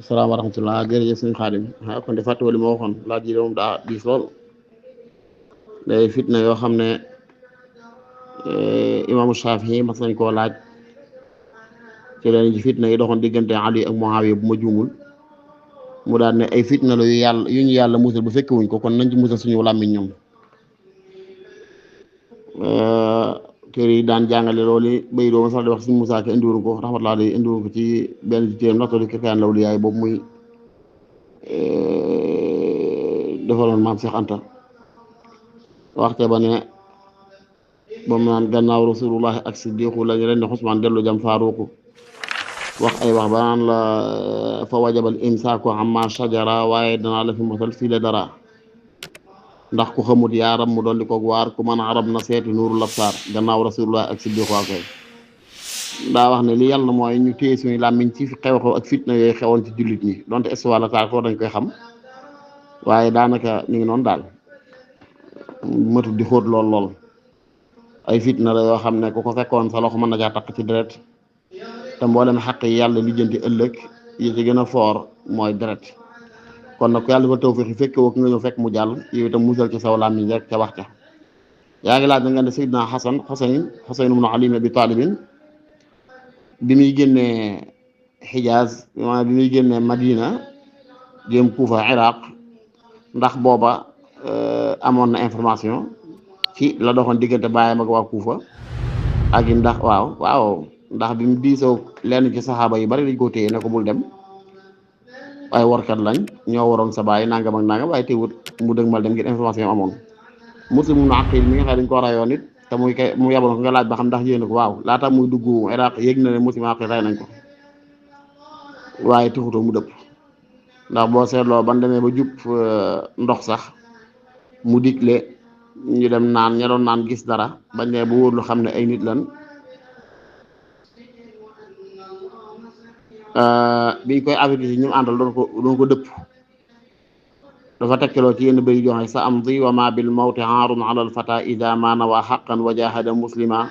asalaam wa rahmatulah jërëjëf suñu xaadim kon de fàttewoo li ma waxoon laaj yi moom daa diis lool day fitna yoo xam ne imaamu Shaafi'i mas nañ koo laaj ci leen ci fitna yi doxoon diggante Ali ak Muawiya bu ma juumul mu daal ne ay fitna la yu ñu yàlla musal bu fekkewuñ ko kon nañ ci musal suñu làmmiñ ñoom téere yi daan jàngale loolu bay doo ma sax di wax suñu Musaa Ka indiwoon ko rahmatulah day indiwoon ko ci benn ci téeram naxtali kirkaan lawlu yaay boobu muy defaloon maam Cheikh Anta waxte ba ne ba mu naan gannaaw rasulullahi ak siddiqu lañu leen ne Usmaan dellu jam faaruqu wax ay wax ba naan la fa wajabal imsaaku amma shajara waaye danaa la fi mosal fii la dara ndax ku xamut yaaram mu dolli koog waar ku mën a arab na seeti nuuru labsaar gannaaw rasulullah ak siddiq waa koy daa wax ne li yàlla mooy ñu téye suñu làmmiñ ci xew-xew ak fitna yooyu xewoon ci jullit ñi donte histoire la taal ko dañ koy xam waaye daanaka mi ngi noonu daal matut di xóot lool ay fitna la yoo xam ne ku ko fekkoon sa loxo mën na caa takk ci deret te mboolem xaq yi yàlla lijjanti ëllëg yi ci gën a foor mooy deret kon nag yàlla dafa tawfiix fekke woo ki nga ñëw fekk mu jàll yow itam musal ci saw làmmiñ rek ca wax ca yaa ngi laaj na nga ne Seydina Xasan ibnu Ali ibn Abi Taalib bi muy génnee Xijaaz maanaam bi muy génnee Madina jëm Kuufa Iraq ndax booba amoon na information ci la doxoon diggante baayam ak waa Kuufa ak i ndax waaw ndax bi mu diisoo lenn ci saxaaba yi bari dañ koo téye ne ko bul dem waaye warkat lañ ñoo waroon sa baay nangam ak nangam waaye teewut mu dëgmal dem ngir information amoon Muslim ibn Aqil mi nga xam dañ ko rayoon it te muy kay mu yabaloon ko nga laaj ba xam ndax yéen ko waaw laata muy dugg Iraq yëg na ne Muslim ibn Aqil ray nañ ko waaye taxutoo mu dëpp ndax boo seetloo ban demee ba jub ndox sax mu digle ñu dem naan ña doon naan gis dara bañ ne bu wóor lu xam ne ay nit lan biñ koy avertir ñu àndal doon ko dëpp dafa tekkeloo ci yenn bëy joxe sa am di wa ma bil mawti haarun ala al fata ida ma nawa xaqan wa jahada muslima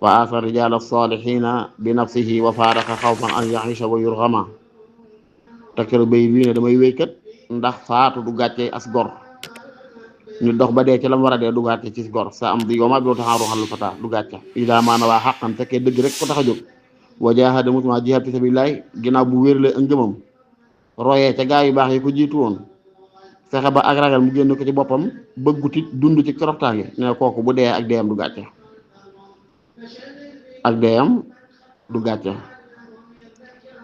wa asa rijal salihina bi nafsihi wa faaraqa xawfan an yaisha wa yurgama tekkeloo bëy bii ne damay wéykat ndax faatu du gàcce as gor ñu dox ba dee ci la mu war a dee du gàcce ci gor sa am di wa ma bil mawti haarun ala al fata du gàcce ida ma nawa xaqan fekkee dëgg rek ko tax a jóg wa jaahada muslima jihaad fi sabilillah ginnaaw bu wérle ak ngëmam royee ca gaa yu baax yi ko jiitu woon fexe ba ak ragal mu génn ko ci boppam bëggutit dund ci toroxtaange ne kooku bu dee ak deeyam du gàcce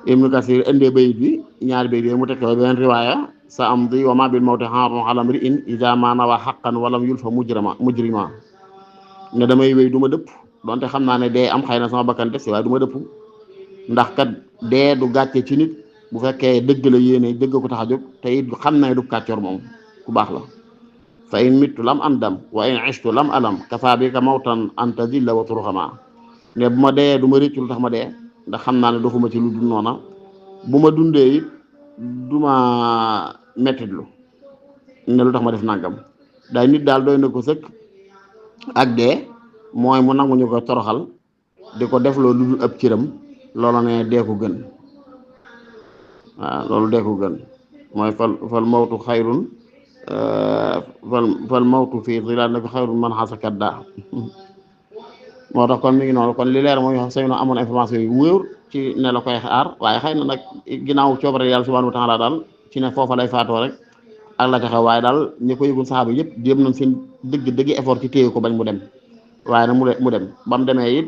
Ibnu Kasir indee bayit bi ñaari bayit yooyu mu tekkee beneen riwaaya sa am di wa ma bil mawti haarun ala mri'in iza ma nawa haqqan walam yulfa mujrima ne damay wéy du ma dëpp donte xam naa ne dee am xëy na sama bakkan des waaye du ma dëpp ndax kat dee du gàcce ci nit bu fekkee dëgg la yéene dëgg ko tax a jóg te it xam na ne du kàccoor moom ku baax la fa in mittu lam andam wa in ishtu lam alam kafa bi ka mawtan an tadilla wa turxama ne bu ma dee du ma réccu lu tax ma dee ndax xam naa ne doxuma ci lu dul noona bu ma dundee it du ma mettitlu ne lu tax ma def nangam day nit daal doy na ko sëkk ak dee mooy mu nangu ñu ko toroxal di ko def loolu lu dul ab cëram loola ne dee ko gën waaw loolu dee ko gën mooy fal mawtu xayrun fal mawtu fii zilaal na fi xayrun man xasa kadda moo tax kon mi ngi noonu kon li leer mooy say no amoon information yu wóor ci ne la koy xaar waaye xëy na nag ginnaaw coobare yàlla subhanahu wa taala daal ci ne foofa lay faatoo rek ak la ca xew waaye daal ñi ko yëgul saxaaba yëpp jéem nañ seen dëgg effort ci téye ko bañ mu dem waaye nag mu dem ba mu demee it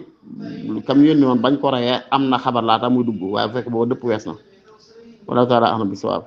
kam yónni woon bañ ko reyee am na xabar laata muy dugg waaye bu fekk booba dëpp wees na wala taala ahna bi sawaab